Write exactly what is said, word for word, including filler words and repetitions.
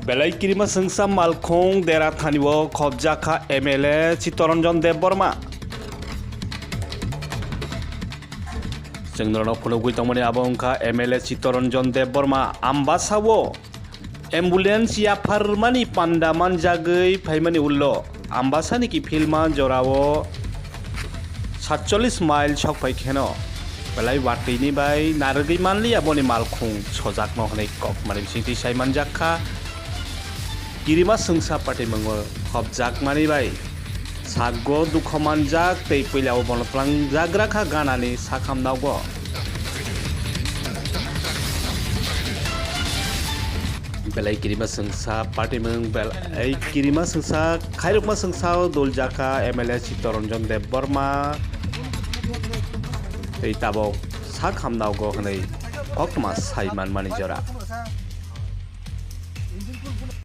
Belai kirima sengsa malkhung dera thani o khobjak kha M L A Chittaranjan Debbarma. Chwng norokno phunugwi tongmani abo wngkha M L A Chittaranjan Debbarma. Ambasa o ambulance yapharmani panda manjagwi phaimani ulo Ambasani kiphilma jorao satchollis mile sok phai kheno belai watwini bai narwgwi manliya boni malkhung sojakno hwnwi kokmani bisingtwi sai manjak kha. Kirima sengsa patimwngo khobjakmani bai sago dukho manjak tei puilao bono twlangjagra kha ganani sakhamnaogo. Belai kirima sengsa patimwng belai kirima sengsa khairokma sengsa o duljakha M L A Chittaranjan Debbarma tei tabok sak hamnaogo hwnwi koktwma sai manmani jora.